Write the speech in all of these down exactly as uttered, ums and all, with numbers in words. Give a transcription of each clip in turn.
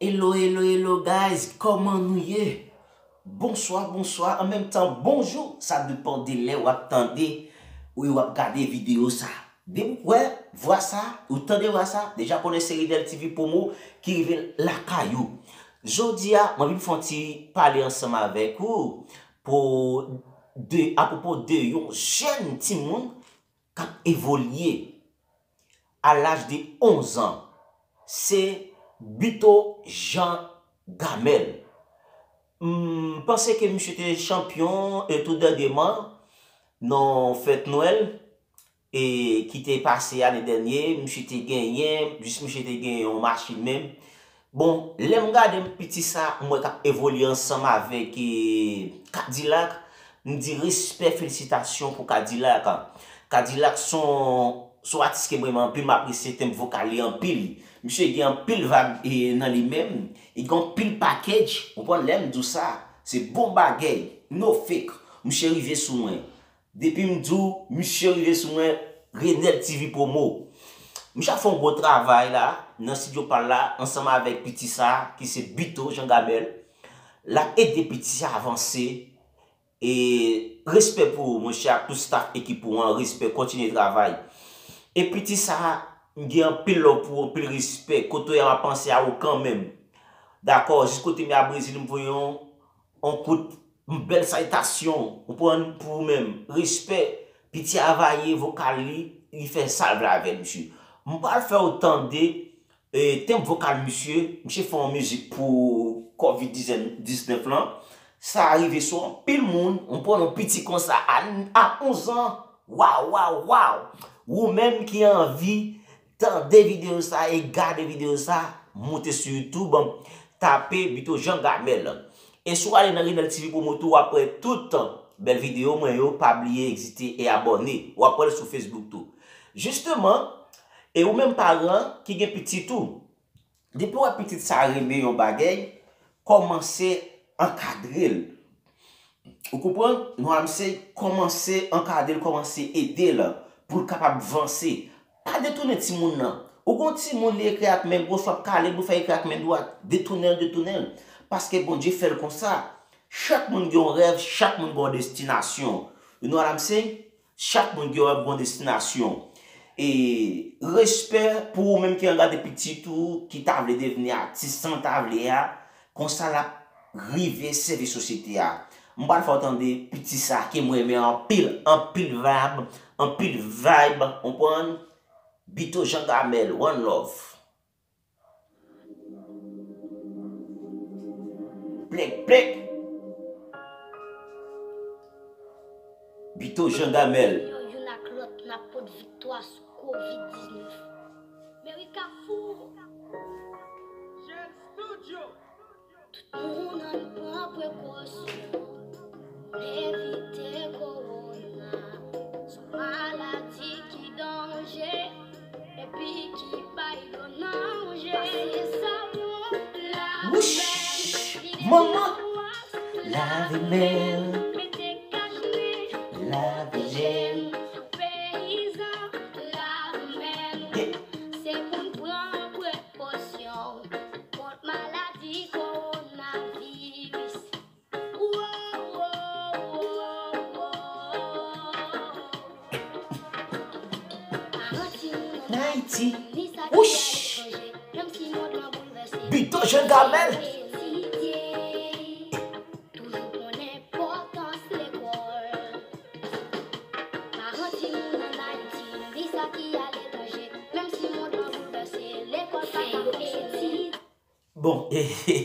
Hello, hello, hello, guys, kòman nou ye? Bonswa, bonswa, an menm tan, bonjou, sa depann de lè w ap tande, wi, w ap gade videyo sa. Depi w wè vwa sa, ou tande vwa sa, deja konnen se Ridel T V Promo ki rive lakay ou. Jodi a, mwen vin fè yon ti pale ansanm avèk ou pou de, apwopo de yon jèn timoun k ap evolye a laj de onz an, se Bito Jean Gamel. M panse ke misye te chanpyon e tou dènyèman nan fèt Nwèl e ki te pase ane dènye, misye te genyen, jis misye te genyen yon machin menm. Bon, lè m gade piti sa, m wè k ap evolye ansanm avèk e, Kadilak, m di respè, felisitasyon pou Kadilak. Kadilak se yon, se yon atis ke m renmen anpil, m apresye tenb vokal li anpil. Misye gen anpil vag e, nan li menm, li gen anpil package, ou konprann lè m di w sa, se bon bagay, no fake. Misye rive sou mwen. Depi m di w, misye rive sou mwen, Renel T V Promo. Misye ap fè yon gwo travay la, nan estidyo pa l la, ansanm avèk piti sa, ki se Bito Jean Gamel. L ap ede piti sa avanse. E respè pou ou, monchè, ak tout staff ekip ou an, respè, kontinye travay. E piti sa, m gen anpil love pou ou, anpil respè. Kote w ye a, m ap panse a ou kanmenm. Dakò, jis kote m ye a Brezil, m voye yon, yon kout, yon bèl salitasyon, ou konprann, pou ou menm. Respè, piti a vaye vokal li, li fè sa l vle avè l, mesye. M pral fè w tande e, tenb vokal misye, misye fè yon mizik pou kovid diznèf lan. Sa rive sou anpil moun, ou pran yon piti konsa a, a onz an. Waw, waw, waw! Ou menm ki anvi tande videyo sa e gade videyo sa, moute sou YouTube, tape Bito Jean Gamel. E si w ale nan Renel T V Promo tou, w ap wè tout bèl videyo mwen yo, pa bliye egzite e abòne. W ap wè l sou Facebook tou. Jisteman, e ou menm paran ki gen pitit ou, depi w wè pitit sa renmen yon bagay, kòmanse ankadre l. Ou konprann? Nou a misye kòmanse ankadre l, kòmanse ede l pou l kapab vanse. Pa detounen timoun nan. Ou gon timoun li ekri ak men goch, w ap kale l pou fè ekri ak men dwat. Detounen l, detounen l. Paske Bondye fè l konsa. Chak moun gen yon rèv, chak moun gen yon destinasyon. You know what I'm saying? Chak moun gen yon rèv, gen yon destinasyon. E respè pou ou menm ki ap gade pitit ou, ki ta vle devni atis san ta vle a, konsa l ap rive sèvi sosyete a. M pral fè w tande piti sa ke m renmen anpil, anpil vibe, anpil vibe, konprann? Bito Jean Gamel, one love. Plek, plek. Bito Jean Gamel. Yo, youn ak lòt, n ap pot viktwa sou kovid diznèf. Meri Kafou. Jèn Studio. Tout moun ann pran prekosyon. Evite kowona, se yon maladi ki danje, epi ki bay dlo nan je. Pase savon, lave men, vide nan wòs, lave men, mete kach nen, lave jen, sou peyizan, lave men nou. Se pou n pran prekosyon kont maladi kowonaviris. Ayiti. Wouch! Bito Jean Gamel. Toujou konn enpòtans lekòl. Paran timoun ann Ayiti, ni sa ki aletranje, menm si mond lan boulvèse, lekòl pa ka fonksyone. Bon, e, e,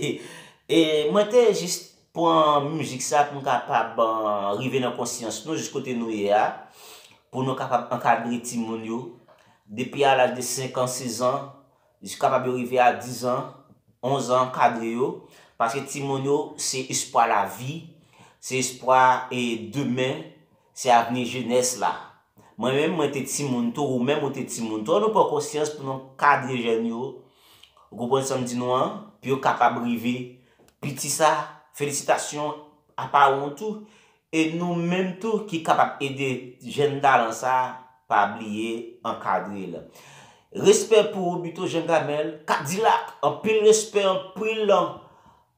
e, mwen te jis pran mizik sa pou m kapab, eh, rive nan konsyans nou, jis kote nou ye a, pou nou kapab ankadre timoun yo, depi a laj de senk an, sez an, jis kapab yo rive a diz an, onz an, ankadre yo, paske timoun yo, se espwa lavi, se espwa, e, demen, se avni jenès la. Mwen menm, mwen te timoun tou, ou menm ou te timoun tou. Ann nou pran konsyans pou nou kadre jèn yo. Ou konprann sa m di nou an? Pou yo kapab rive piti sa, felisitasyon a paran w tou. E nou menm tou ki kapab ede jèn talan sa, pa bliye ankadre l. Respè pou ou, Bito Jean Gamel. Kadilak, anpil respè, anpil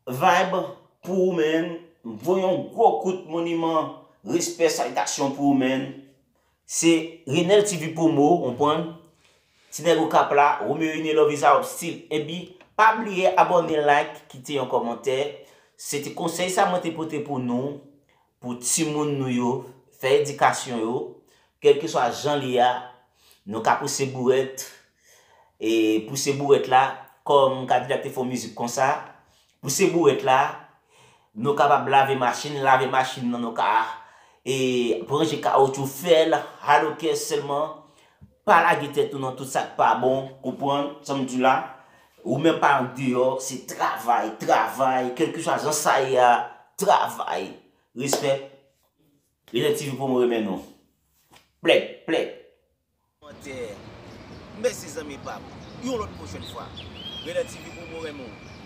vibe pou ou, man. M voye yon gwo kout moniman, respè, salitasyon pou ou, man. Se Renel T V Promo, w konprann? Ti nèg Okap la, Romeo Inelove is out still. Epi, pa bliye abòne, like, kite yon kòmantè. Se te konsèy sa mwen te pote pou nou, pou timoun nou yo, fè edikasyon yo, kèlkeswa jan li a, nou ka pouse bourèt, e pouse bourèt la, kòm Kadilak te fè yon mizik konsa, pouse bourèt la, nou kapab lave machin, lave machin nan, nou ka, e, ranje kawotchou, fè l, alo kè sèlman, pa lage tèt ou nan tout sa k pa bon, konprann sa m di la, ou menm pa andeyò, se travay, travay, kèlkeswa jan sa ye a, travay, respè, Renel T V Promo renmen nou. Plèk, plèk. Kòmantè. Mèsi zanmi pa m. Yon lòt pwochèn fwa. Renel T V Promo renmen w.